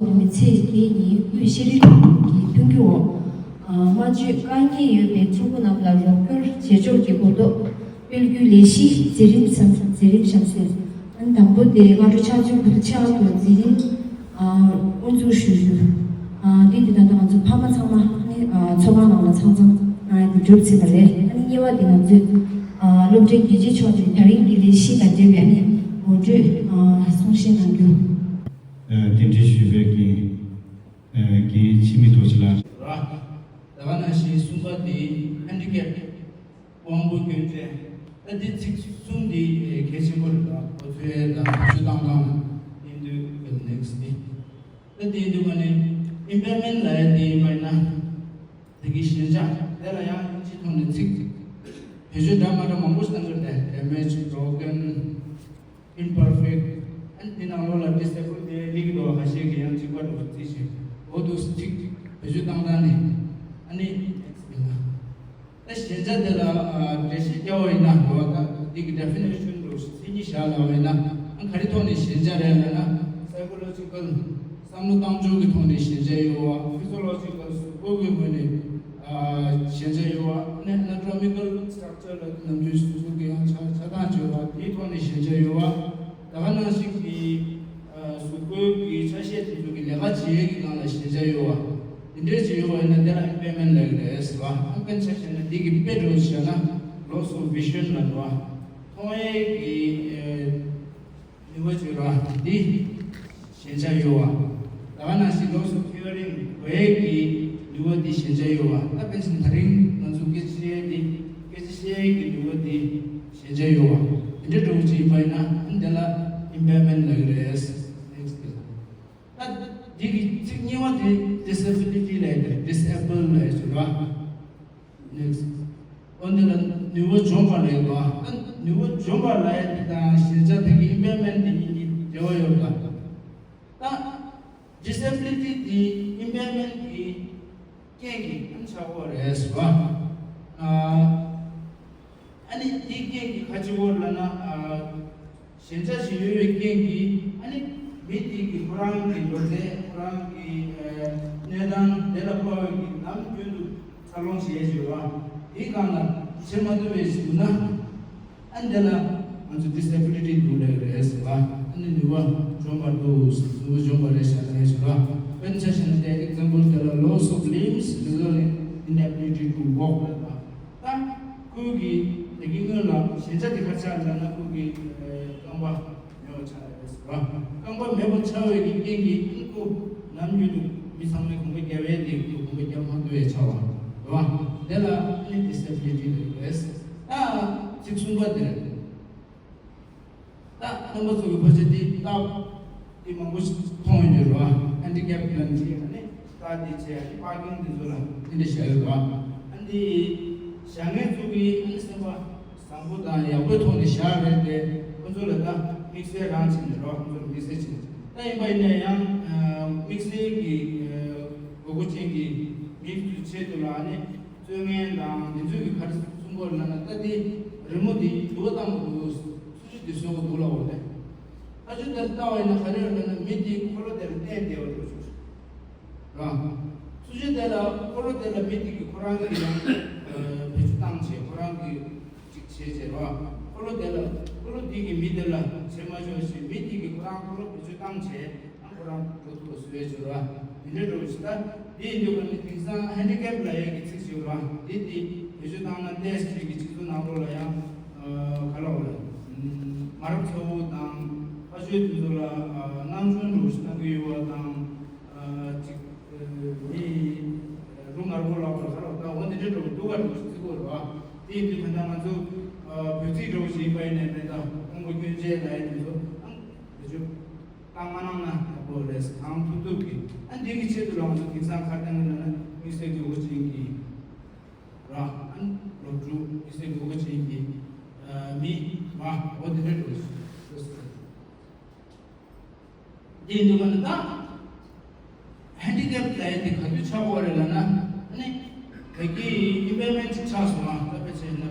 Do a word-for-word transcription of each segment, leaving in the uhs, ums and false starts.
མི་ཚེ་འདིའི་ཉིན་དབུས་ཤེས་རིག་ལྷན་ཁང་གི་མཐུན་འགྱུར་འོག་ཨ་སྨྲ་བརྗོད་དཀའ་ངལ་ཡོད་པའི་ཕྲུ་གུ་རྣམས་ལ་རོགས་སྐྱོར་བྱེད་ཕྱོགས་ཀྱི་གོ་རྟོགས་སྤེལ་རྒྱུའི་ལས་གཞི་མཛད་རིམ་གཤམ་གཟིགས་རིམ་གཤམ་གསལ། ཨ་ནི་དང་པོ་དེ་སྔ་དྲོ་ཕྱག་ཚོད་དགུ་དང་ཕྱེད་ཀ་ཐོག་འཛིན་རིམ་ཨ་དབུ་འཛུགས་ཞུ་རྒྱུ། ཨ་འདི་དེ་ད་ལྟ་ང་ཚོ་ཕ་མ་ཚང་མ་ནི་ཨ་ཚོགས་ཁང་ནང་ལ་ཚང་ཚང་ཨ་དེ་གྲུབ་ཟིན་པ་རེད། ཨ་ནི་གཉིས་པ་དེ་ང་ཚོས་ཨ་སློབ་གྲྭའི་དགེ་ཆེ་མཆོག་གིས་ད་རིང་གི་ལས་གཞི་དང་འབྲེལ་བའི་ཨ་ནི་ངོ་སྤྲོད་ཨ་གསུང་བཤད་གནང་རྒྱུ། ཨ་གདན་འདྲེན་ཞུས་པའི་རྒན་ཨ་རྒན་འཆི་མེད་རྡོ་རྗེ་ལགས། ར། ད་ག་ནང་བཞིན་གསུམ་པ་དེ་ཧན་ཌི་ཀེབ་དབང་པོ་སྐྱོན་ཅན། ད་འདི་ཚིག་གསུམ་འདི་གལ་ཆེན་པོ་རེད། ད་ཁོ་ཚོའི་ད་བེད་སྤྱོད་བཏང་སྟངས་ཡིན་དུས་ནེག་སི་འདི། ད་འདི་འདི་མ་ནི་ཨིམ་པེར་མེན་ཊི་ལབ་ཡ་འདི་ཡིན་པ་ཡིན་ན། དེ་གི་ཞན་ཆ་དེ་ལ་ཡང་དབྱིན་ཇིའི་ཐོག་ནས་ཚིག་བེད་སྤྱོད་འདྲ་མ་འདྲ་མང་པོ་ཞིག་བཏང་གི་རེད། damage, broken, imperfect. ཨ་ནི་འདི་ནང་ལོགས་ལ་disable དེ་ལིག་འདུག་བ། ཁ་ཤས་ཀྱིས་ཡང་གཅིག་པ་འདུག་རྩིས་བྱེད། འོ་འདུག་ཚིག་བེད་སྤྱོད་བཏང་སྟངས་ནི་ཨ་ནི་ཡིན་ལ། ད་ཞན་ཆ་དེ་ལ་ཨ་འགྲེལ་བཤད་རྒྱག་པ་ཡིན་ན་འདུག་བ། ད་འདི་གི་definition འདུག་མཚན་ཉིད་བཞག་ལབ་པ་ཡིན་ན། ཨ་ག་རེ་ཐོག་ནས་ཞན་ཆ་རེད་ལབ་ན། psychological བསམ་བློ་བཏང་ཕྱོགས་ཀྱི་ཐོག་ནས་ཞན་ཆ་ཡོད་བ། physiological གཟུགས་པོ་གི་ངོས་ནས་ཨ་ཞན་ཆ་ཡོད་བ། ཨ་ནི་anatomical structure ལ་ནམ་རྒྱུན་གཟུགས་པོ་གི་ཡང་ཆ་ཆ་སྟངས་བྱེད་པ་དེའི་ཐོག་ནས་ཞན་ཆ་ཡོད་བ། ད་ག་ནང་བཞིན་གྱི་ཨ་གཟུགས་པོའི་གི་ཆ་ཤས་དེ་ཚོ་གི་ལས་ཀ་བྱེད་ཡས་ཀྱི་སྒང་ལ་ཞན་ཆ་ཡོད་བ། དེ་འདྲས་ཅིག་ཡོད་བ་ཡིན་ན་དེ་ལ་ཨིམ་པེར་མེན་ཊི་ལབ་ཀྱི་རེད་ཟེར་བ། ཨ་དཔེར་ན་ཆ་བཞག་ན་འདི་གི་དཔེ་འདྲ་བོ་བཞག་ན་loss of vision ལབ་འདུག་བ། མཐོང་ཡས་ཀྱི་ཨ་ནུས་པ་བྱོས་ར་འདི་ཞན་ཆ་ཡོད་བ། ད་ག་ནང་བཞིན་loss of hearing གོ་ཡས་ཀྱི་ནུས་པ་འདི་ཞན་ཆ་ཡོད་བ། ད་དཔེར་ན་ད་རིང་ང་ཚོ་སྐད་ཆ་བཤད་ཡས་འདི་སྐད་ཆ་བཤད་ཡས་ཀྱི་ནུས་པ་འདི་ཞན་ཆ་ཡོད་བ། འདི་འདྲ་འདྲ་བོ་ཅིག་ཡིན་པ་ཡིན་ན་ཨ་ནི་དེ་ལ་ཨིམ་པེར་མེན་ཊི་ལབ་ཀྱི་རེད། next ད་འདི་གི་ཚིག་གཉིས་པ་དེ་disability ལབ་ཡས་རེད། disable ལབ་ཡས་ཟེར་བ། next འོ་འདི་ལ་ནུས་པ་འཇོམས་པ་ལབ་ཡས་འདུག་བ། ད་ནུས་པ་འཇོམས་པ་ལབ་ཡས་འདི་དང་ཞན་ཆ་དེ་གི་ཨིམ་པེར་མེན་ཊི་འདི་གཉིས་ཀྱི་འབྲེལ་བ་ཡོད་པ། ད་disability འདི་ཨིམ་པེར་མེན་ཊི་གི་རྐྱེན་གྱིས་ཨ་ནི་ཆགས་ཀྱི་ཡོད་རེད་ཟེར་བ། ཨ་ཨ་ནི་དེའི་རྐྱེན་གྱིས་ག་ཅི་ཡོད་ལབ་ན། ཨ་ཞན་ཆ་ཞིག་ཡོད་པའི་རྐྱེན་གྱིས་ཨ་ནི་མི་དེ་གི་ཁོ་རང་གི་ལོ་ཚད། ཁོ་རང་གི་ཨ་གནས་སྟངས་དེ་ལ་དཔག་པའི་གི་ནམ་རྒྱུན་དུ་འཚར་ལོངས་བྱེད་ཀྱི་ཡོད་པ། དེའི་སྒང་ལ་བྱེད་མ་ཐུབ་པའི་ཞིག་འདུག་ན། ཨ་ནི་དེ་ལ་ང་ཚོ་disability འདུག་ལབ་ཀྱི་རེད་ཟེར་བ། ཨ་ནི་ནུས་པ་འཇོམས་པ་འདུག་ཟེར། ནུས་པ་འཇོམས་པ་རེད་ཤག་ལབ་ཟེར་བ། དཔེར་ན་ཆ་བཞག་ན་དེ་example དེ་ལ་loss of limbs result in inability to walk ལབ་པ། ད་ཁོའི་གི་དེ་གི་སྔོན་ལ་ཞན་ཆ་དེ་ག་ཆགས་ལབ་ན། ཁོའི་གི་རྐང་པ་མེད་པ་ཆགས་རེད་ཟེར་བ། རྐང་པ་མེད་པ་ཆགས་པའི་གི་རྐྱེན་གྱིས་ཁོ་ནམ་རྒྱུན་དུ་མི་ཚང་མས་གོམ་པ་རྒྱབ་པའི་དེ་གི་གོམ་པ་རྒྱབ་མ་ཐུབ་པའི་ཆགས་པ་རེད་བ། དེ་ལ་ཨ་ནི་disability ལབ་ཀྱི་རེད། ད་ཚིག་གསུམ་པ་དེ་རེད། ད་རྣམ་པ་ཚོ་གི་ཕལ་ཆེར་འདི་རྟགས་འདི་མང་པོ་ཞིག་མཐོང་ཡོད་རེད་བ། ཧན་ཌི་ཀེབ་ལབ་ནས་ཨ་ནི་རྟགས་འདི་བྱས། ཨ་ནི་པར་ཀིང་འདི་ཚོ་ལ་འདི་འདྲ་བྱས་ཡོད་རེད་བ། ཨ་ནི་བཞག་མཁན་ཚོ་གིས་ཨ་ནི་སེམས་པ་བཟང་པོ་དང་ཡག་པོའི་ཐོག་ནས་བཞག་རེད་དེ། ཁོ་ཚོ་ལ་ད་དམིགས་བསལ་རང་བྱས་ནས་རོགས། ཁོ་ཚོ་ལ་དམིགས་བསལ་བྱས་ནས། ད་ཡིན་པ་ཡིན་ན་ཡང་ཨ་དམིགས་བསལ་གྱི་ཨ་དགོས་མཁོ་ཅན་གྱི་མི་ཚོའི་ཆེད་དུ་ལ་ཨ་ནི་རྩོད་ངན་དང་འདི་ཚོ་གི་ག་རེ་གསུང་གི་ཡོད་ལབ་ན། ད་འདི་རི་མོ་འདི་འགྱུར་བ་བཏང་དགོས། སུ་ཞིག་འདི་བཟོ་དགོས་འདུག་ལབ་པ་རེད། ཨ་ཅོ་དེར་ལྟ་བ་ཡིན་ན་ག་རེ་ཡོད་ལབ་ན། མི་དེའི་འཁོར་ལོ་དེར་གནས་བསྡད་པ་འདྲ་བོ་ཞིག་རེད། སུ་ཞིག་དེ་ལ་འཁོར་ལོ་དེ་ལ་མི་དེ་གི་ཁོ་རང་གི་ཡང་ཨ་བེད་སྤྱོད་བཏང་བྱས། ཁོ་རང་གི་ཅིག་བྱས་བྱས་རོགས། འཁོར་ལོ་དེ་ལ་འཁོར་ལོ་དེ་གི་མི་དེ་ལ་བྱེད་མ་ཆོག་ཞེས་མི་དེ་གི་ཁོ་རང་འཁོར་ལོ་བེད་སྤྱོད་བཏང་བྱས། ཨ་ཁོ་རང་འགྲོ་ཐུབ་པ་བཟོས་བྱས་རོགས། དེ་འདྲའི་འགྲོ་བ་ཞིག་ད་དེ་ཡིན་དུས་ཀ་ནི་དེང་སང་ཧན་ཌི་ཀེབ་ལབ་ཡས་ཀྱི་ཚིག་ཅིག་ཡོད་རོགས། དེ་དེ་བེད་སྤྱོད་བཏང་ན་ཏོག་ཙམ་ཅིག་གི་སྤྱི་ཚོགས་ནང་ལོགས་ལ་ཡང་ཨ་ག་ལབ་དགོས་རེད། མ་རབས་ཚ་བོ་དང་ཕ་ཆོས་དེ་ཚོ་ལ་ཨ་སྣང་ཆུང་འདྲ་བོ་ཞིག་གནང་གི་ཡོད་པ་དང་། ཨ་ཅིག་ཨ་མི་རུ་ངར་པོ་ལབ་དགོས་རེད། ད་འོ་འདི་འདྲའི་འདྲ་བོ་འདུག་ག་འདྲ་བོ་ཞིག་བརྩི་དགོས་རེད་བ། དེ་ཡིན་དུས་ད་ལྟ་ང་ཚོ་ཨ་བོད་ཚིག་འདྲ་བོ་ཞིག་ཡིན་པ་ཡིན་ནའི་མེད། ད་དབང་པོ་སྐྱོན་ཅན་ལབ་ཡས་དེ་ཚོ་ཨང་བེད་སྤྱོད་བཏང་མ་གནང་ན་ཡག་པོ་རེད། གང་ཐུབ་ཐུབ་ཀྱིས། ཨ་འདི་གི་ཆེད་དུ་ལ་ང་ཚོ་དེང་སང་ཁ་བཏང་གི་ལབ་ན་དམིགས་བསལ་དགོས་མཁོ་ཅན་གྱི་ར། ཨ་སློབ་ཕྲུག་དམིགས་བསལ་དགོས་མཁོ་ཅན་གྱི་ཨ་མི་མ་འོ་དེ་འདྲ་འགྲོ་ཞིག་ཟེར། དེ་འདུག་ག་ནི་ད་ཧན་ཌི་ཀེབ་ལབ་ཡས་དེ་ག་དུས་ཆགས་ཀྱི་ཡོད་རེད་ལབ་ན། ཨ་ནི་བོད་ཀྱི་ཨིམ་པེར་མེན་ཊི་ཅིག་ཆགས་སོང་ང་། ད་དཔེ་བྱས་ན་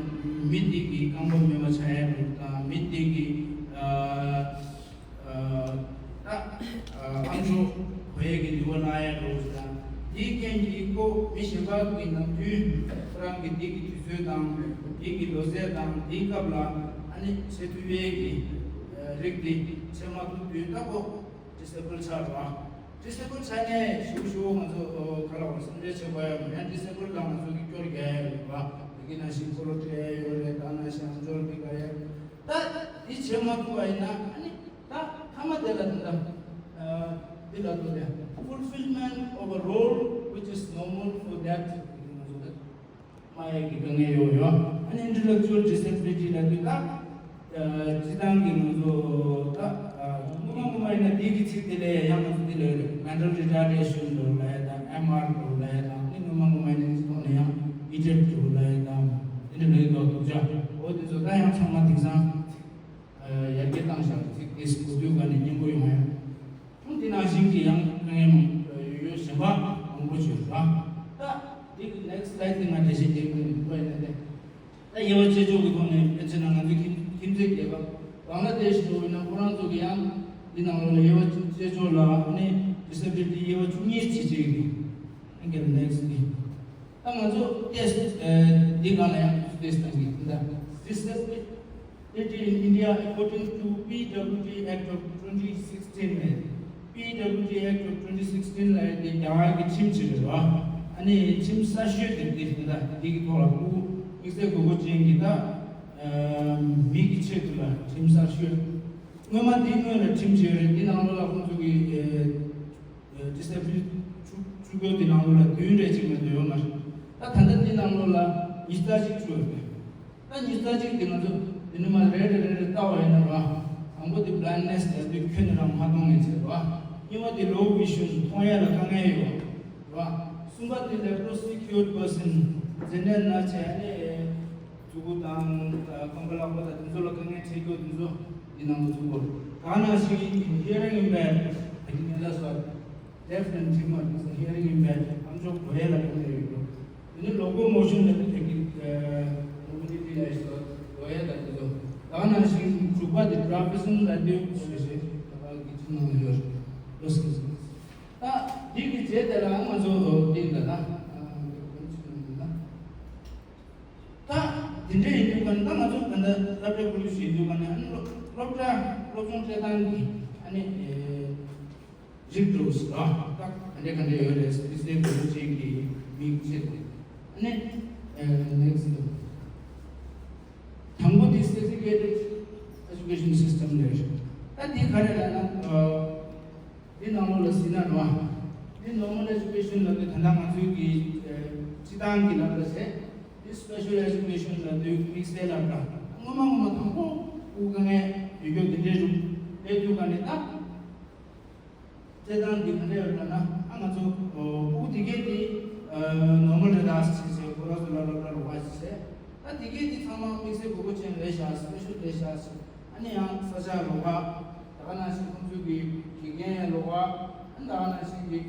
མི་དེ་གི་རྐང་པ་མེད་པ་ཆགས་ཡས་རེད། ད་མི་དེ་གི་ཨ་ཨ་ད་ ཨ་མཆོག་གོ་ཡས་ཀྱི་ནུས་པ་གནང་ཡས་འགྲོ་ཞིག་དང་། དེའི་རྐྱེན་གྱིས་ཁོ་མི་གཞན་པ་གི་ནམ་རྒྱུན་ཁོ་རང་གི་དེ་གི་དུས་ཚོད་དང་དེ་གི་ལོ་ཚད་དང་དེའི་སྐབས་ལ་ཨ་ནི་བྱེད་ཐུབ་ཡས་ཀྱི་རིགས་དེ་བྱེད་མ་ཐུབ་དུས་ད་ཁོ་ཌི་སེ་བལ་ཆགས་འགྲོ། ཌི་སེ་བལ་ཆགས་ནས་ཞུ་ཞུ་ང་ཚོ་ག་ལ་བར་སེམས་ཁྲལ་བྱེད་དགོས་ཡ་མེད། ཡང་ཌི་སེ་བལ་ལ་ང་ཚོ་གི་སྐྱོར་རྒྱག་ཡ་ཡོད་པ། དེ་གི་ནང་བཞིན་ཕོ་ལོ་སྤྲད་ཡ་ཡོད་རེད། ད་ནང་བཞིན་ཨམ་ཅོག་འདི་ག་ཡ། ད་འདི་བྱེད་མ་ཐུབ་པ་ཡིན་ན་ཨ་ནི་ད་མཐའ་མ་དེ་ལ་དེ་འདྲ་འདི་ལ་དོ་དེ། Fulfillment of a role which is normal for that མ་ཡ་གི་དཀའ་ངལ་ཡོད་ཡོད། ཨ་ནི་intellectual disability ལ་དུས་ད་སྤྱི་བཏང་གི་ང་ཚོ་ད་ངོ་མ་ངོ་མ་ཡིན་ན་འདི་གི་ཚིག་དེ་ལས་ཡང་ང་ཚོ་འདི་ལ་mental retardation འགྲོ་ལ་ཡ་དང་ཨེམ་ཨར་འགྲོ་ལ་ཡ་དང་ཨ་ནི་ངོ་མ་ངོ་མ་ཡིན་ན་ཚོ་ནས་ཡང་ཨི་ཊེག་འགྲོ་ལ་ཡ་དང་འདི་འདྲ་ལས་འགྲོ་ཐུབ་ཅག་འོ་དེ་ཚོ་ད་ཡང་ཚང་མ་དེང་སང་ཡར་རྒྱས་བཏང་བཞག་ཚིག་དེ་གོ་དུས་ག་ནས་སྙན་པོ་ཡོང་ཡ། ཁྱུང་དེ་ནང་བཞིན་གྱི་ཡང་དཀའ་ངལ་མང་ཡོད་ཡོད་གཞན་པ་མང་པོ་བྱོས་ར། ད་འདི་གི་next slide དེ་ང་འགྲེལ་བཤད་རྒྱག་གི་མིན་པ་ཡིན་ན་དེ། ད་དབྱེ་བ་དཔྱད་འཇོག་གི་ཐོག་ནས་དཔེར་ན་ང་ཚོའི་ཁྱིམ་ཁྱིམ་མཚེས་རྒྱལ་ཁབ་བང་ལ་དེ་ཤི་འགྲོ་བའི་ནང་ཁོ་རང་ཚོ་གི་ཡང་འདི་ནང་ལོགས་ལ་དབྱེ་བ་དཔྱད་འཇོག་ལ་ནི་disability དབྱེ་བ་བཅུ་གཉིས་བྱེད་ཀྱི་ཡོད། ཨང་གལ་next དེ། ད་ང་ཚོ་test འདི་ག་ལ་ཡང་test བཏང་གི་འདུག་ད། Disability in India according to P W D Act of twenty sixteen རེད། P W D Act of twenty sixteen ལ་ཡང་དེ་རྒྱ་གར་གྱི་ཁྲིམས་ཅིག་རེད་བ། ཨ་ནི་ཁྲིམས་གསར་ཤོས་དེ་དེ་རེད་ད། འདི་གི་ཐོག་ལ་སྤུ་གུ་དམིགས་བསལ་དགོས་མཁོ་ཅན་གྱི་ད་མི་གི་ཆེད་དུ་ལ་ཁྲིམས་གསར་ཤོས། སྔོན་མ་འདི་སྔོན་ལ་ཁྲིམས་ཅིག་ཡོད་རེད། འདི་ནང་ལོགས་ལ་ཁོང་ཚོ་གི་disability བཅུ་བཅུ་དགུ་དེ་ནང་ལོགས་ལ་བདུན་རེ་གཅིག་མ་གཏོགས་ཡོད་མ་རེད། ད་ད་ལྟ་འདི་ནང་ལོགས་ལ་ཉི་ཤུ་རྩ་གཅིག་བཅུག་ཡོད་པས། ད་ཉི་ཤུ་རྩ་གཅིག་དེ་ང་ཚོ་འདི་ནས་མར་རེ་རེ་རེ་རེ་བལྟ་བ་ཡིན་ན་ར། དང་པོ་དེ་blindness ལབ་དུས་ཁྱོན་ནས་རང་མ་མཐོང་མཁན་ཚོ་ར། གཉིས་པ་དེ་low vision མཐོང་ཡ་ལ་དཀའ་ངལ་ཡོད་ར། གསུམ་པ་དེ་leprosy cured person མཛེ་ནད་ན་ཆེ་ནས་མཛུ་གུ་དང་རྐང་པ་ལག་པ་དང་དེ་ཚོ་ལ་དཀའ་ངལ་འཕྲད་རྒྱུ་དེ་ཚོ་འདི་ནང་དུ་འཛུལ་དགོས། ད་ནང་བཞིན་hearing impaired དེ་ནི་ལ་སོགས། Deaf and Dimmer is a hearing impaired ཨམ་ཅོག་གོ་ཡས་ལ་དཀའ་ངལ་ཡོད་རྒྱུ། དེ་ནི་locomotion ལ་དེ་གི་mobility ལ་ཡོད་གོ་ཡས་ལ་དེ་ཚོ། ད་ནང་བཞིན་དྲུག་པ་དེ་dwarfism ལ་དེ་ཞེས་ཞེས་ད་ག་གི་ཚིག་ནང་ཡོད་རེད། ད་འདི་གི་རྗེས་དེ་ལ་ང་ཚོ་འདི་འདྲ་ད་ད་འདི་འདྲ་ཡིན་དུས་ག་ད་ང་ཚོ་ད་ལྟ་སློབ་གྲྭའི་ཁོར་ཡུག་ཞིག་ཡིན་དུས་ག་ནས་ཨ་ནི་སློབ་སློབ་གྲྭ་སློབ་སྦྱོང་སྤྲད་སྟངས་ཀྱི་ཨ་ནི། རིགས་འགྲོ་ཟེར་བ། ད་ག་འདྲ་ག་འདྲ་ཡོད་རེད་ཟེར་དེ་སའི་གོ་རྒྱུ་ཅན་གྱི་མིང་ཆེད་དུ། ཨ་ནི་next དང་པོ་དེ་segregated education system རེད། ད་དེ་ག་རེ་ལབ་ན། འདི་ནང་ལོགས་ལ་ཟིན་ན་རེད་བ། འདི་normal education ལབ་དུས་ད་ལྟ་ང་ཚོའི་གི་སྤྱི་བཏང་གི་ལབ་ལ་ཟེར། འདི་special education ལབ་དུས་དམིགས་བསལ་ལབ་འདྲ། སྔོན་མ་སྔོན་མ་དང་པོ་སྐུ་དཀའ་ངལ་ཡོད་རྒྱུ་འདི་འདྲའི་རུ་སླེབས་དུས་ག་ནས་ད། སྤྲད་སྟངས་འདི་ག་འདྲ་ཡོད་ལབ་ན། ཨ་ང་ཚོ་སྤུ་གུ་དེ་གས་དེ་normal རེད་ད་ཟེར་ཟེར་ཁོ་རང་ཚོ་ལ་སློབ་གྲྭ་ལོགས་ཀ་ཟེར་ཟེར། ད་དེ་གས་དེ་ཚང་མ་དམིགས་བསལ་དགོས་མཁོ་ཅན་རེད་ཤག special རེད་ཤག་ཟེར། ཨ་ནི་ཡང་ས་ཆ་ལོགས་ཀ་ད་ག་ནང་བཞིན་ཁོང་ཚོའི་གི་དགེ་རྒན་ལོགས་ཀ་ཨ་ནི་ད་ག་ནང་བཞིན་གི་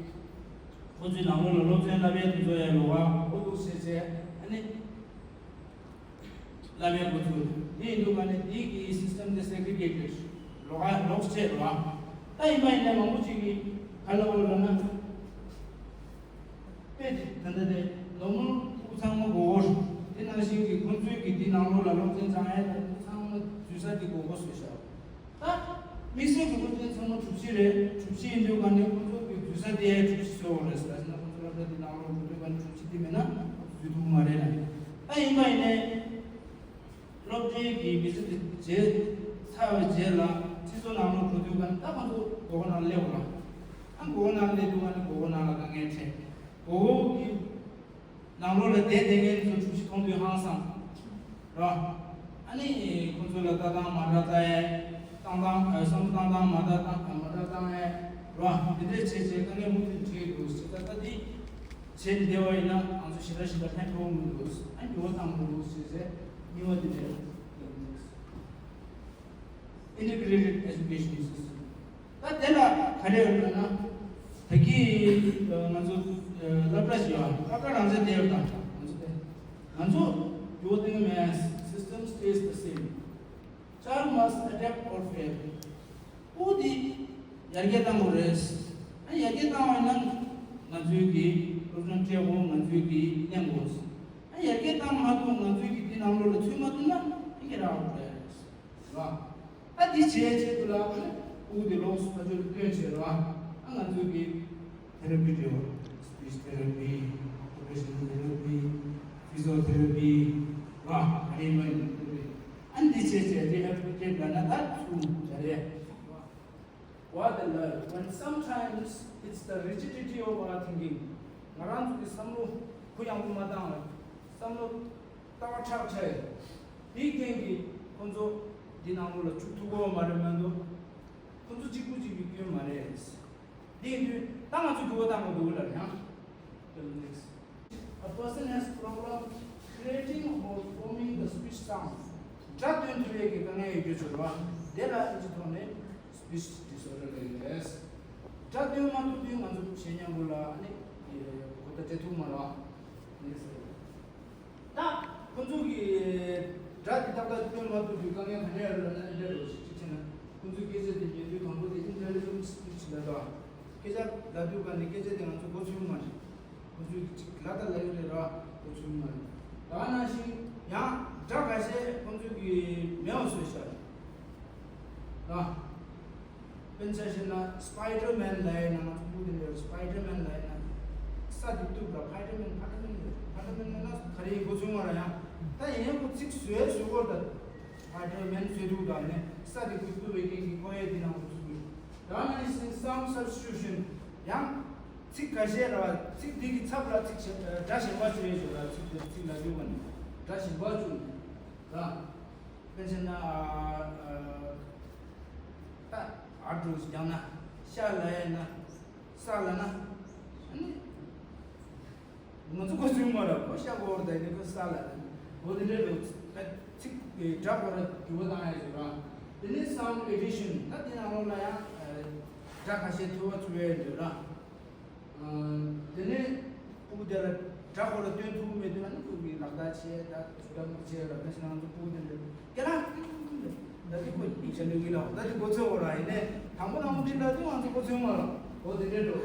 ཁོང་ཚོའི་ནང་ལོགས་ལ་སློབ་ཚན་བསླབ་ཡས་དེ་ཚོ་ཡང་ལོགས་ཀ་ཨོ་འདུག་ཟེར་ཟེར། ཨ་ནི། བསླབ་ཡས་འགོ་ཚུགས། དེ་ཡིན་དུས་ག་ནས་དེའི་གི་system དེ་segregated ལོགས་ཀ་ལོགས་བྱས་རེད་བ། ད་ཡིན་པ་ཡིན་ན་མང་པོ་ཅིག་གིས་ག་ལབ་དགོས་ལབ་ན། དཔེ་དེ་ད་ལྟ་དེ་ནོར་མལ་སྤུ་གུ་ཚང་མ་དགོས་དགོས། དེ་ནང་བཞིན་གྱི་ཁོང་ཚོའི་གི་དེ་ནང་ལོགས་ལ་སློབ་ཚན་སྦྱང་ཡས་དང་དེ་ཚང་མ་འཛུལ་ས་དེ་དགོས་དགོས་བཟོས་བཞག་ད་དམིགས་བསལ་གྱི་སློབ་ཚན་ཚང་མ་གྲུ་བཞི་རེད། གྲུ་བཞི་ཡིན་དུས་ག་ནས་ཁོང་ཚོ་གི་འཛུལ་ས་དེ་གྲུ་བཞི་བཟོས་ཡོད་རེད་ཟེར་ན། ཁོང་ཚོ་སློབ་གྲྭ་དེ་ནང་ལོགས་འགྲོ་དུས་ག་ནས་གྲུ་བཞི་དེ་མེད་ན་འཛུལ་ཐུབ་ཀྱི་མ་རེད་ལ། ད་ཡིན་པ་ཡིན་ནའི་སློབ་གྲྭའི་གི་མི་ཚེ་དེ་བརྗེད་ཚར་བའི་རྗེས་ལ་སྤྱི་ཚོགས་ནང་ལོགས་འགྲོ་དུས་ག་ནས་ད་ཁོང་ཚོ་སྒོ་ཁ་ནང་སླེབས་ཡོད་ལ། ཨ་སྒོ་ཁ་ནང་སླེབས་དུས་ག་ནས་སྒོ་ཁ་ནང་ལ་དཀའ་ངལ་འཕྲད། སྒོ་ཁ་གི་ནང་ལོགས་ལ་བསྡད་བསྡད་མཁན་ཚོ་གྲུ་བཞི་མཐོང་དུས་ཧང་སངས། ར། ཨ་ནི་ཁོང་ཚོ་ལ་ལྟ་སྟངས་མ་འདྲ་ལྟ་ཡས། བཏང་སྟངས་ཨ་བསམ་བློ་བཏང་སྟངས་མ་འདྲ་བཏང་ཨ་མ་འདྲ་བཏང་ཡས། ར། འདི་འདྲས་བྱས་བྱས་དཀའ་ངལ་མུ་མཐུད་འཕྲད་ཀྱི་འདུག་ཟེར། ད་ལྟ་འདི་བྱས་བསྡད་པ་ཡིན་ན་ང་ཚོ་ཞེ་དྲག་ཞེ་དྲག་ཕན་ཐོགས་མི་འདུག་ཨ་འགྱུར་བ་བཏང་མི་འདུག་ཟེར་ཟེར་གཉིས་པ་འདི་འདྲས། Integrated education system ད་དེ་ལ་ག་རེ་ཡོད་ལབ་ན། ད་གི་ང་ཚོ་སློབ་གྲྭ་ཞིག་ཡོད། སློབ་གྲྭ་རང་བཙན་དེ་ཡོད་དང་ང་ཚོ་དེ། ང་ཚོ་འགྱུར་བ་གཏོང་གི་མེད། System stays the same. Child must adapt or fail. སྤུ་གུ་དེ་ ཡར་རྒྱས་གཏང་དགོས་རེད། ཨ་ཡར་རྒྱས་གཏང་བ་ཡིན་ན་ང་ཚོའི་གི་སློབ་སྦྱོང་སྤྲད་དགོས། ང་ཚོའི་གི་གླེང་དགོས། ཨ་ཡར་རྒྱས་གཏང་མ་ཐུབ། ང་ཚོའི་གི་འདི་ནང་ལོགས་ལ་ཚུད་མ་ཐུབ་ན་ཨ་ཁྱེད་རང་ཨའུ་ཊི་རེད། རེད་བ། ད་འདི་བྱས་བྱས་དུ་ལ་ཨ་ནི་དབུགས་དེ་ལོགས་སུ་ཕར་ཕྱོགས་སུ་བཏོན་བྱས་རེད་བ། ཨ་ང་ཚོའི་གི་ཐེ་ར་པི་འདྲ་བོ། སི་པིཆ་ཐེ་ར་པི། ཨོ་ཀུ་པེ་ཤི་ནལ་ཐེ་ར་པི། ཕི་ཟི་ཡོ་ཐེ་ར་པི། རེད་བ། ག་རེ་མ་ཡིན་ཐེ་ར་པི། ཨ་འདི་བྱས་བྱས་རི་ཧེབ་སྤྲད་པ་ན་ད་ཚུར་བྱ་རེད། What the love, when sometimes it's the rigidity of our thinking. ང་རང་ཚོ་གི་བསམ་བློ་གུ་ཡངས་པོ་མ་བཏང་བ། བསམ་བློ་ལྟ་བ་ཁྲག་ཁྲག་ཡོད། དེའི་རྐྱེན་གྱིས་ཁོ་ཚོ་འདི་ནང་ལོགས་ལ་བཅུག་ཐུབ་ཀྱི་ཡོད་མ་རེད་མ་གཏོགས། ཁོ་ཚོ་གཅིག་པུ་གཅིག་པུའི་སྐྱོན་མ་རེད། འདི་ཡིན་དུས་ད་ང་ཚོ་འགྱུར་བ་གཏང་དགོས་འདུག་ལབ་ཡང་། A person has problem creating or forming the speech sound. སྒྲ་འདོན་ཐུབ་པའི་གི་དཀའ་ངལ་ཡོད་རྒྱུ་ཚོ་རེད་བ། དེ་ལ་ཨིན་ཇི་ཐོག་ནས་speech disorder ལབ་ཀྱི་རེད། སྒྲ་འདོན་མ་ཐུབ་དུས་ང་ཚོ་བཤད་ཉན་པོ་ལ་ཨ་ནི་གོ་བརྡ་སྤྲད་ཐུབ་མ་རེད་བ། ད་ཁོ་ཚོ་གི་སྒྲ་འདི་ཏག་ཏག་སྟོན་མ་ཐུབ་པའི་དཀའ་ངལ་ག་ནས་ཡོད་ལབ་ན། ཨིན་ཇི་ལོ་ཞིག་ཅིག་བྱས་ན་ཁོ་ཚོའི་སྐད་ཆ་དེ་ཉན་དུས་དང་པོ་དེ་ཨིན་ཇི་ལོ་ཞིག་ལབ་དོ། སྐད་ཆ་ལབ་དུས་ག་ནས་སྐད་ཆ་དེ་ང་ཚོ་གོ་ཚོད་མ་རེད། ཁོ་ཚོས་ཅིག་ལབ་ད་ལབ་ཡོད་རེད་ར། གོ་ཚོད་མ་རེད། ད་ནང་བཞིན་ཡང་སྒྲ་ཁ་ཤས་ཁོ་ཚོས་ཀྱི་མེད་པ་བཟོས་ཤག་ར། དཔེར་ན་ཆ་བཞག་ན་སི་པའི་ཌར་མེན་ལབ་ཡ་ན། ང་ཚོ་སྤུ་དེ་འདྲ་སི་པའི་ཌར་མེན་ལབ་ཡ་ན། ས་དེ་གཏུབ་ར། སི་པའི་ཌར་མེན། སི་པའི་ཌར་མེན་རེད། སི་པའི་ཌར་མེན་ལབ་ན་ག་རེ་ཡིན་གོ་ཚོད་མ་རེད། ཡང་ད་ཡིན་ཡང་ཁོ་ཚིག་བཟོས་བཟོས་སྐོར་ད། སི་པའི་ཌར་མེན་བཟོས་འདུག་ད་ནས་ས་དེ་གུ་གཏུབ་པའི་རྐྱེན་གྱིས་ཁོ་ཡས་དེ་ནང་གོ་ཚོད་མ་རེད། ད་ནང་བཞིན་སའུན་ཌ་སབ་སི་ཊི་ཊུ་ཤན། ཡང་ཚིག་ཁ་ཤས་ར་བ། ཚིག་འདི་གི་ཚབ་ལ་ཚིག་གཞན། སྒྲ་གཞན་པ་བཅོས་ཡོད་ར། ཚིག་དེ་ཚིག་ལ་འཇུག་པ་ནི་སྒྲ་གཞན་པ་བཅུག་ནས་ར། དཔེར་བྱས་ན་ཨ་ཨ་ད་ཨ་འགྲོ་ཞིག་ཀྱང་ན་ཤ་ལ་ཡ་ན་ས་ལ་ན། ཨ་ནི། ང་ཚོ་གོ་ཚོད་མ་རེད། ཁོ་ཤ་གོ་བར་ད་ནི་ཁོ་ས་ལ་ནི། འོ་དེ་འདྲའི་ལོ། ད་ཚིག་གི་སྒྲ་སྐོར་ལ་འགྱུར་བ་བཏང་ཡ་ཞིག་ར། དེ་ནས་སའུན་ཌ་ཨེ་ཌི་ཤན། ད་དེ་ནང་ལོགས་ལ་ཡང་སྒྲ་ཁ་ཤས་འཐུས་པ་བཅུག་ཡ་འདྲ་ར། དེ་ནས་སྤུ་གུ་དེ་ལ་སྒྲ་ཁོ་ལ་སྟོན་ཐུབ་མེད་དུས་ཨ་ནི་ཁོ་གི་ལག་བརྡ་བྱས། ད་ཇུ་ད་མུ་བྱས་ར། ད་ཞིག་ང་ཚོ་སྤུ་གུ་དེ་འདྲ་སྐད་ལ་ད་དེ་ཁོ་ཡིག་ཆ་ལས་ཀྱི་ལ་ད་དེ་གོ་ཚོད་འོ་ར། ཡིན་ནས་དང་པོ་དང་པོ་དེ་ལ་དུས་ང་ཚོ་གོ་ཚོད་མ་ར། འོ་དེ་འདྲའི་འགྲོ།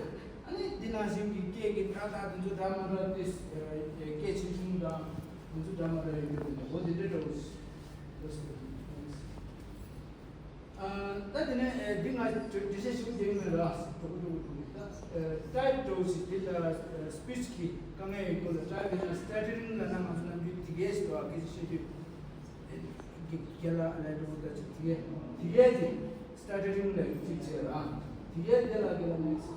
ཨ་ནི་འདི་ནང་བཞིན་གྱི་སྐད་ཀྱི་སྒྲ་དག་དེ་ཚོ་འདྲ་མ་འདྲ་སྟེ། སྐད་ཆེ་ཆུང་དང་དེ་ཚོ་འདྲ་མ་འདྲ་ཡོད་རྒྱུ་རེད། འོ་དེ་འདྲའི་འགྲོ། ད་དེ་ནས་འདི་ང་འགྲེལ་བཤད་ཞུ་རྒྱུ་མེད་ར། གྲོགས་པོ་གྲོགས་པོ་གྲོགས་པོ་ད་ཊའིབ་འགྲོ་ཞིག་འདི་ལ་སི་པིཆ་གི་དཀའ་ངལ་ཡོད་སྐོར་ལ། ཊའིབ་ཡིན་ན་སི་ཊ་ཊར་རིང་ལབ་ན་ང་ཚོ་ནམ་རྒྱུན་དེ་གས་ཞིག་འདུག་ག་སྐད་ཆ་བཤད་དུས། དེ་ག་ལ་ལས་འགྲོ་ད་ཅིག་དེ་གས་དེ་གས་ཀྱི་སི་ཊ་ཊར་རིང་ལ་ཡོད་ཅིག་བྱས་ར། དེ་གས་དེ་ལ་དེ་ལ་ནེག་སི་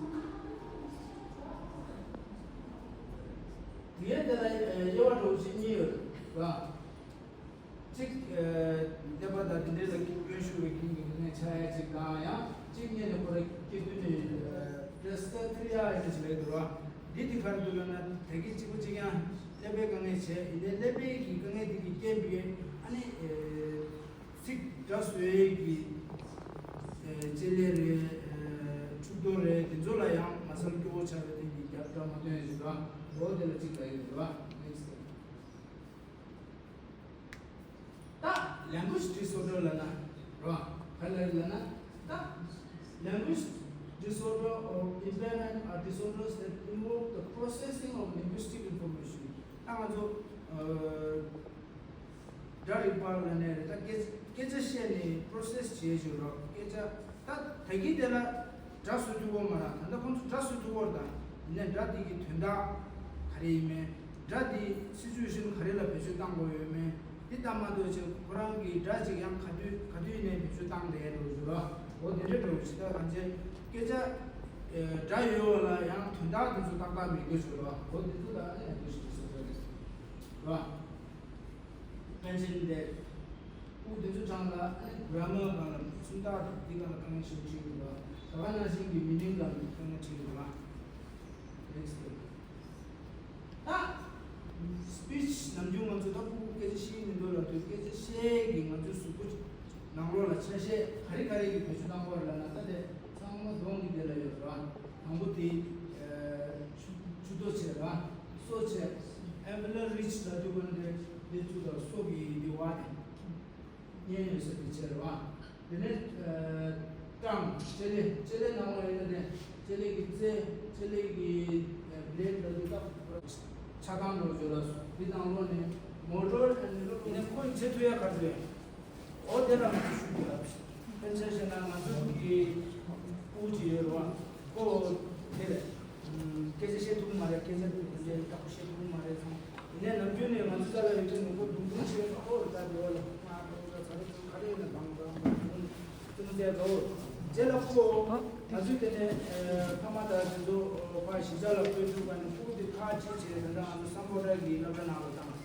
ཊི། དེ་གས་དེ་ལ་དབྱེ་བ་འགྲོ་ཞིག་གཉིས་ཡོད་ར། གཅིག་ཀླད་པ་དང་དེ་འདྲའི་ལ་སྐྱོན་ཤོར་བའི་རྐྱེན་གྱིས་ནད་ཆགས་ཡ་ཅིག་དང་། ཡང་གཅིག་ནས་ནི་ཁོ་ར་སྐྱེ་དུས་ནས་པི་ལེ་སི་ཐི་ཡ་ཡིན་ཅིག་རེད་འདུག་ར། འདི་དེ་ག་རེ་འདུག་ལབ་ན། ད་གིན་གཅིག་པུ་གཅིག་ཡང་ཀླད་པའི་དཀའ་ངལ་བྱས། ཡིན་ནའི་ཀླད་པའི་གི་དཀའ་ངལ་དེ་གི་རྐྱེན་པས་ཨ་ནི་ཚིག་སྒྲ་བཟོ་ཡས་ཀྱི་ལྕེ་ལེ་རེད། འཁྲུལ་རྟོག་རེད། དེ་ཚོ་ལ་ཡང་མ་སལ་སྐྱོ་བོ་ཆགས་པའི་རྐྱེན་གྱིས་རྒྱབ་སྒྲ་མ་ཐོན་ཡ་ཅིག་ར། འོ་དེ་ལ་གཅིག་ལབ་ཡོད་འདུག་ར། ནེག་སི་ཊི། ད་language disorder ལབ་ན་ར། ག་རེ་ལབ་ན། ད་language disorder or impairment are disorders that involve the processing of linguistic information. ད་ང་ཚོ་ཨ་སྒྲ་རིག་པ་ལབ་ནའི་རེད། ད་སྐད་སྐད་ཆ་བཤད་ནས་པོ་རོ་སེ་སི་བྱེད་ཞོར་ར། སྐད་ཆ་ད་ད་གིན་དེ་ལ་སྒྲ་བཟོ་ཐུབ་ཀྱི་ཡོད་མ་རེད། ད་ལྟ་ཁོང་ཚོ་སྒྲ་བཟོ་ཐུབ་ཀྱི་ཡོད་རེད། ད་ཡིན་ནའི་སྒྲ་དེ་གི་དོན་དག་ག་རེ་ཡིན་མིན། སྒྲ་དེ་སི་ཅུ་ཨེ་ཤན་ག་རེ་ལ་བེད་སྤྱོད་གཏང་དགོས་ཡོད་མེད། དེ་ལྟ་མ་གཏོགས་ཅིག་ཁོ་རང་གི་སྒྲ་ཅིག་ཡང་ག་དུས་ག་དུས་ནས་བེད་སྤྱོད་བཏང་བསྡད་འགྲོ་ཞོར་ར། འོ་དེ་འདྲ་འགྲོ་ཞིག་ད་གང་ཅི་སྐད་ཆ་སྒྲ་ཡོད་པ་ལ་ཡང་དོན་དག་དེ་ཚོ་ཏག་ཏག་མི་དགོས་ཞོར་ར། འོ་དེ་ཚོ་ལ་ཨ་ནི་ཡང་དེ་ཞིག་གསོ་ས་རེད་ར། པན་ཆེན་དེ། སྤུ་གུ་དེ་ཚོ་གྲངས་ལ་ཨ་ནི་གྷ་ར་མར་སྒང་ལ་སུམ་རྟགས་དང་འདི་སྒང་ལ་དཀའ་ངལ་ཞིག་འཕྲད་ཀྱི་འདུག་ག་ད་ག་ནང་བཞིན་གྱི་མི་ནིང་སྒང་ལ་དཀའ་ངལ་འཕྲད་ཀྱི་འདུག་ག་ནེག་སི་ཊི། ད་སི་པིཆ་ནམ་རྒྱུན་ང་ཚོ་ད་སྤུ་གུ་སྐད་ཆ་བཤད་ཀྱི་མི་འདུག་ལབ་དུས། སྐད་ཆ་བཤད་ཀྱི་ང་ཚོའི་གཟུགས་པོ་ནང་ལོགས་ལ་ཆ་ཤས་ག་རེ་ག་རེ་གི་བེད་སྤྱོད་གཏང་དགོས་རེད་ལབ་ན། ད་དེ་ཚང་མ་གདོང་གི་དེ་ལ་ཡོད་ར། དང་པོ་དེ་མཆུ་མཆུ་ཏོ་བྱས་ར། སོ་བྱས། ཨེ་ཝི་ལར་རིཇ་ལབ་དུས་ག་ནས་དེ་དེ་ཚུར་ལ་སོ་གི་འདི་བ་དེ་གཉན་ཡོད་ས་དེ་བྱས་ར། དེ་ནས་ཨ་ ཀྲང་ཅེ་ལེ་ཅེ་ལེ་ནང་ལ་ཡོད་ན་ནས་ཅེ་ལེ་གི་རྩེ་ཅེ་ལེ་གི་བླེ་ཌི་ལ་དུ་ད་ཆ་ཚང་འགྲོ་བརྗོད་ལ་འདི་ནང་ལོགས་ནས་མོ་ཊར་ཨེན་ཌི་ཡིན་ན་ཁོས་བྱེད་ཐུབ་ཡ་ག་རེ་རེད། འོ་དེ་ལ་ང་ཚོ་ཞུ་དགོས་ལ། ཕལ་ཆེར་བཤད་ན་ང་ཚོ་གི་ཕྲུ་གུ་ཅིག་ཡོད་རེད་བ། ཁོ་དེ་ལས་སྐད་ཆ་བཤད་ཐུབ་ཀྱི་མ་རེད། སྐད་ཆ་དེ་འདྲའི་ཡག་པོ་བཤད་ཐུབ་ཀྱི་མ་རེད་ཚང་། ཡིན་ནའི་ནམ་རྒྱུན་ནས་ང་ཚོ་ས་ལ་ཡོད་དུས་ནས་ཁོ་རྡུང་རྡུང་བྱས་ཨོ་རེད་ད་དེ་བ་ལ་ང་ཁོ་ཚ་ཚ་ཚ་ག་རེ་ཡིན་ན་དང་དང་དང་དུང་དུང་བྱས་འགྲོ། རྗེས་ལ་ཁོ་ང་ཚོས་དེ་ནས་ཕ་མ་དང་དེ་ཚོ་ཕ་གཞིས་ཆགས་ལ་སྤོས་ཐུབ་པ་ནས་ཕྲུ་གུ་དེ་ཁ་ཕྱེ་བྱས་དེ་འདྲ་ང་ཚོ་སམ་བྷོ་ཊ་གི་སློབ་གྲྭ་ནང་ལ་བཏང་།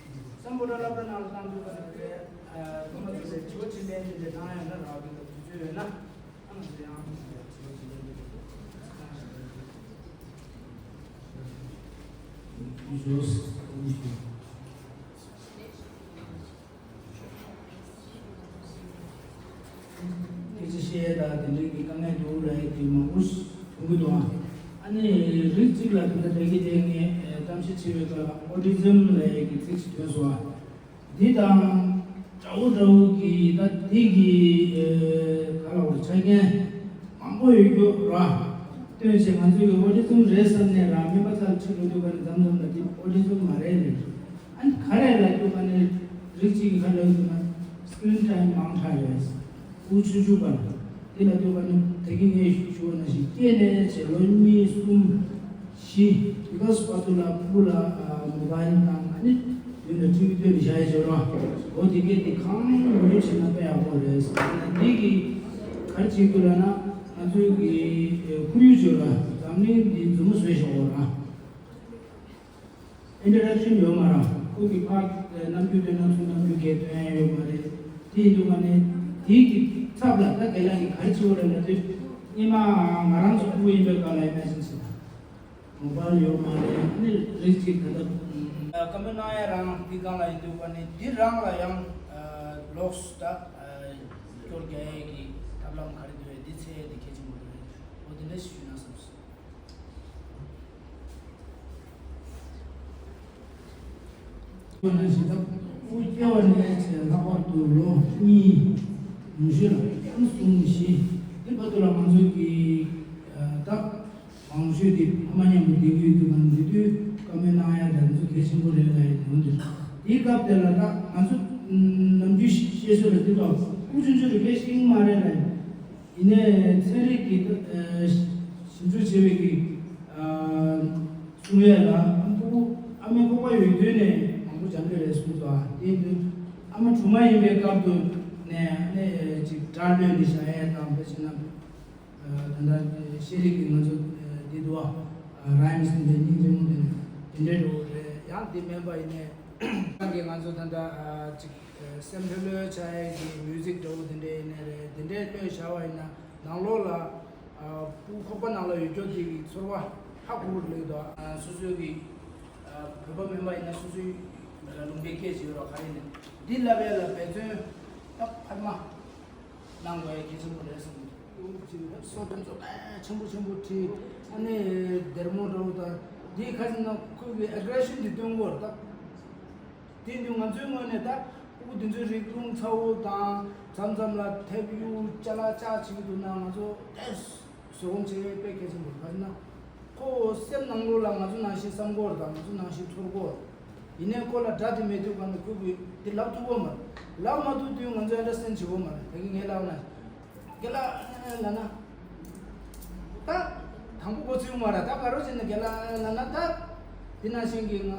སམ་བྷོ་ཊ་སློབ་གྲྭ་ནང་ལ་བཏང་དུས་ཙམ་པས་ཨ་ཁོ་མ་ཚོ་ལས་དྲི་བ་དྲིས་ལན་དེ་འདྲ་བཏང་ཡ་ན་རག་གི་འདུག་དུས་ཚོད་ཡོད་ན་ཨ་ང་ཚོ་ཡང་དྲི་བ་དྲིས་ལན་དེ་འདྲ་བཏང་ཡ་ན་རག་གི་འདུག་སྐད་ཆ་བཤད་ཡ་དང་དེ་འདྲའི་གི་དཀའ་ངལ་འདུག་ལབ་ཡ་དེ་མང་པོ་ཞིག་ཡོང་གི་འདུག་ཨ། ཨ་ནི་རིགས་གཅིག་ལ་དེ་འདྲ་འདྲ་གི་དེ་ངས་གཏམ་བཤད་བྱེད་པའི་སྐབས་ལ་ཨོ་ཊི་ཛིམ་ལབ་ཡ་གི་ཚིག་ཅིག་ཐོན་སོང་ཨ། འདི་དང་འདྲ་བོ་འདྲ་བོ་གི་ད་འདི་གི་ག་ལ་བར་ཆ་རྐྱེན་མང་པོ་ཡོད་རྒྱུ་ར། སྟོན་བྱས་ང་ཚོའི་གི་ཨོ་ཊི་ཛིམ་རེད་བསམ་ནས་ར་སྨན་པ་ཚར་ཁྲིད་འགྲོ་དུས་ག་ནས་མཚམས་མཚམས་ལ་འདི་ཨོ་ཊི་ཛིམ་མ་རེད་ལབ། ཨ་ནི་ག་རེ་ལབ་དུས་ག་ནས་རིགས་གཅིག་གི་ག་ལབ་དུས་ན་སི་ཀི་རིན་ཊའིམ་མང་དྲགས་ཡོད། ཕྲུ་གུ་ཆུང་ཆུང་པ་ལ་དེ་ལབ་དུས་ག་ནས་ད་གིན་ངས་ཞུ་ཞུ་བ་ནང་བཞིན་སྐྱེས་ནས་བྱས་ལོ་གཉིས་གསུམ་བཞི་དེ་ག་སུ་བར་དུ་ལ་ཕྲུ་གུ་ལ་མོ་བྷའིལ་དང་ཨ་ནི་ཡོད་ན་ཊི་ཝི་སྟོན་ནས་བཞག་ཡས་བྱེད་རོགས། འོ་དེ་གས་དེ་གང་མང་མང་བྱས་ན་དཔེ་ཡག་པོ་རེད། འདི་གི་ག་རེ་བྱེད་དགོས་ལབ་ན་ང་ཚོའི་གི་ཁོར་ཡུག་བྱོས་ལ་འཛམ་གླིང་འདི་མཛུབ་མོ་བཟོས་བཞག་འོ་ར། ཨིན་ཊར་ཨེག་ཤན་ཡོད་མ་རེད། ཁོ་གི་ཕར་རྣམ་འགྱུར་སྟོན་ན་ཚུར་རྣམ་འགྱུར་སྐད་སྟོན་ཡ་ཡོད་མ་རེད། དེ་ཡིན་དུས་ང་ནི་དེའི་གི་ཚབ་ལ་ད་རྒན་ལགས་ཀྱིས་ག་རེ་བྱེད་དགོས་རེད་ལབ་དུས་སྔོན་མ་ང་རང་ཚོ་ཕྲུ་གུ་ཡིན་པའི་སྐབས་ལ་ཨི་མེ་ཇིན་བྱེད་ད་མོ་བྷའིལ་ཡོད་མ་རེད། ཨ་ནི་རིགས་གཅིག་ད་ལྟ་བཀའ་མོལ་གནང་ཡ་རང་འདི་སྒང་ལ་ཡིན་དུས་ང་ནི་འདི་རང་ལ་ཡང་ལོགས་ད་སྐྱོར་རྒྱག་ཡ་གི་ཐབས་ལམ་ག་རེ་འདུག་རེད། འདི་འཚོལ་ཡ་འདི་གལ་ཆེན་པོ་རེད། འོ་དེ་འདྲ་ཞིག་ཞུས་ན་བསམ་སོང་། ཁོ་ན་ཞིག་ད་སྐུ་སྐྱེ་བ་ནས་བྱས་ལྷག་པར་དུ་ལོ་གཉིས་ཉི་ཤུ་ལ་ཨང་གསུམ་བཞི་འདི་བར་དུ་ལ་ང་ཚོ་གི་ད་མང་ཤོས་དེ་ཕ་མ་མཉམ་དུ་བསྡད་ཀྱི་ཡོད་དུས་ང་འདི་དུས་བཀའ་མོལ་གནང་ཡ་དེ་ང་ཚོ་གལ་ཆེན་པོ་རེད་ལ་ཡིན་འོན་ཏེ་དེའི་སྐབས་དེ་ལ་ད་ང་ཚོ་ནམ་རྒྱུན་བཤད་སྲོལ་ལ་འདི་དང་སྐུ་ཆུང་ཆུང་རེ་བས་ཤེས་ཀྱི་མ་རེད་ལ་ཡིན། ཡིན་ནའི་ཚན་རིག་གི་ཨ་ཞིབ་འཇུག་བྱེད་པའི་གི་ཨ་གསུང་ཡས་ལ་ཨ་ཁོ་ཨ་མའི་ཁོག་པ་ཡོད་དུས་ནས་མང་པོ་སྦྱང་གི་རེད་གསུངས་སོང་། ཨ་དེ་ཡིན་དུས་ཨ་མ་དྲུག་མ་ཡིན་པའི་སྐབས་དུ་ནས་ཨ་ནི་ཅིག་སྒྲ་གློད་ནས་བཞག་ཡས་དང་དཔེ་བྱས་ན་ཨ་ད་ལྟ་ཤེས་རིག་གི་ང་ཚོ་ཨ་འདི་འདུག་ཨ་རའིམ་སི་འདི་སྙིང་རྗེ་མོ་འདི་འདི་འདྲའི་འགྲོ་གི་རེད། ཡང་འདི་མིན་པ་ཡིན་ནའི་ཁྱེད་རང་གིས་ང་ཚོ་ད་ལྟ་ཨ་ཅིག་སེམས་ལྷོད་ལྷོད་བྱ་ཡས་ཀྱི་མིའུ་ཟིག་འདྲ་བོ་དེ་འདྲ་ཡིན་ནའི་རེད། དེ་འདྲའི་ལྷོད་བྱ་བ་ཡིན་ན་ནང་ལོགས་ལ་ཨ་སྤུ་གུ་ཁོག་པ་ནང་ལ་ཡོད་རྒྱུ་དེ་གི་ཚོར་བ་ཧ་གོ་གི་རེད་དོ། ཨ་སོ་སོའི་གི་ཨ་བོད་པ་མིན་པ་ཡིན་ན་སོ་སོའི་ལུང་པའི་སྐད་ཅིག་ཡོད་ར་ག་རེ་ཡིན་ནའི་འདི་ལབ་ཡས་ལ་འབད་བརྩོན་ད་འཕར་མ་གནང་དགོས་ཡས་གལ་ཆེན་པོ་རེད་བསམ་གི་འདུག་སོ་དེ་ཚོ་ཆེན་པོ་ཆེན་པོ་བྲིས། ཨ་ནི་སྡེར་མོ་འདྲ་བོ་དང་འདི་ཁ་ཅིག་ན་ཁོའི་གི་ཨེག་རེ་ཤན་འདི་སྟོན་དགོས་རེད་ད། དེ་འདི་ང་ཚོའི་ངོས་ནས་ད་སྤུ་གུ་འདི་ཚོའི་རིགས་རླུང་ཚ་བོ་དང་མཚམས་མཚམས་ལ་མཐེབ་གཡུག་ཅ་ལག་ཅག་བྱེད་ཀྱི་འདུག་ན་ང་ཚོ་ཏོག་ཙམ་བཟོད་སྒོམ་བྱེད་དཔེ་གལ་ཆེན་པོ་རེད། ག་རེ་ན་ཁོ་སེམས་ནང་ལོགས་ལ་ང་ཚོ་ནང་བཞིན་བསམ་གྱི་ཡོད་རེད་ད། ང་ཚོ་ནང་བཞིན་ཚོར་གྱི་ཡོད་རེད། ཡིན་ནའི་ཁོ་ལ་སྒྲ་དེ་མེད་དུས་ག་ནས་ཁོས་དེ་ལབ་ཐུབ་ཀྱི་ཡོད་མ་རེད། ལབ་མ་ཐུབ་དུས་ང་ཚོ་ཨན་ཌར་སི་ཊེན་བྱེད་ཀྱི་ཡོད་མ་རེད། ད་གིན་ངས་ལབ་ན། རྒན་ལགས་ལབ་ན། ད། དང་པོ་གོ་ཚུལ་མ་ར་ད་ག་རོ་བྱས་ན་རྒན་ལགས་ལབ་ན་ད། དེ་ནང་བཞིན་གྱི་ང་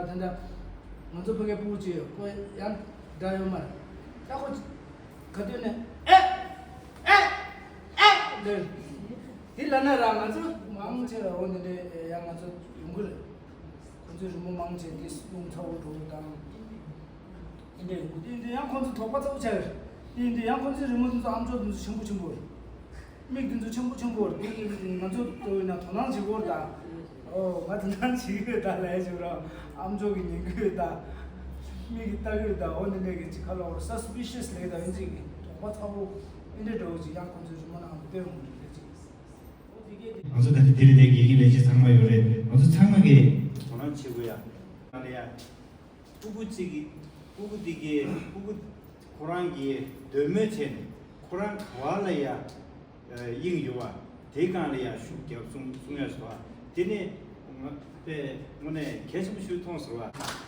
ད་ད། ང་ཚོ་ཕ་གིའི་སྤུ་གུ་ཅིག་ཁོ་ཡང་འདྲ་ཡོད་མ་རེད། ད་ཁོ་ག་དུས་ནས་ཨེ། ཨེ། ཨེ། ལབ། དེ་ལབ་ན་ར་ང་ཚོ་མང་ཆེ་བ་འོ་འདི་འདྲའི་ཡང་ང་ཚོ་ཡོང་གི་རེད། ཁོ་ཚོའི་རི་མོ་མང་ཆེ་འདི་རླུང་ཚ་བོ་འགྲོ་བ་དང་། དེ་འདྲའི་ཡོང་གི་དེ་འདི་ཡང་ཁོ་ཚོ་དོགས་པ་ཚ་བོ་ཆགས་ཡོད་རེད། དེ་འདི་ཡང་ཁོ་ཚོའི་རི་མོ་དེ་ཚོ་ཨམ་ཅོག་དེ་ཚོ་ཆེན་པོ་ཆེན་པོ་རེད། མིག་དེ་ཚོ་ཆེན་པོ་ཆེན་པོ་རེད། དེ་ང་ཚོ་ལྟ་བུ་ཡིན་ན་དོ་སྣང་བྱེད་དགོས་རེད་ད། ཨོ་ང་དོ་སྣང་བྱེད་ཀྱི་ཡོད་ད་ལབ་ཡ་ཞིག་ར། ཨམ་ཅོག་གིས་ཉན་གྱི་ཡོད་ད། མིག་གིས་ལྟ་གི་ཡོད་ད། འོ་འདི་འདྲའི་གི་ཅིག་ཁ་ལོ་སུ་སི་པི་ཤི་ཡས་ལབ་ད་ཡིན་ཅིག་གི་དོགས་པ་ཚ་བོ་འདི་འདྲའི་འདྲ་བོ་ཅིག་ཡང་ཁོ་ཚོའི་རི་མོ་ནང་དུ་སྟོན་འོང་གི་རེད་ཅིག་ང་ཚོ་ད་ལྟ་དེ་རིང་ལས་ཀྱི་ལས་བྱེད་ཚང་མ་ཡོད་རེད། ང་ཚོ་ཚང་མ་གིས་དོ་སྣང་བྱེད་དགོས་ཡ། ང་ལ་ཡ། སྤུ་གུ་གཅིག་གིས་སྤུ་གུ་འདི་གིས་སྤུ་གུ་ཁོ་རང་གིས་འདོད་མོས་བྱས་ནས་ཁོ་རང་ག་བ་ལ་ཡ་ དབྱིངས་ཡོད་པ་དེའི་སྒང་ལ་ཡང་ཤུགས་རྒྱབ་གསུང་གསུང་ཡ་ཞིག་འདུག་བ། དེ་ནི་དཔེ་དངོས་གནས་གལ་ཆེན་པོ་ཞིག་མཐོང་སོང་བ།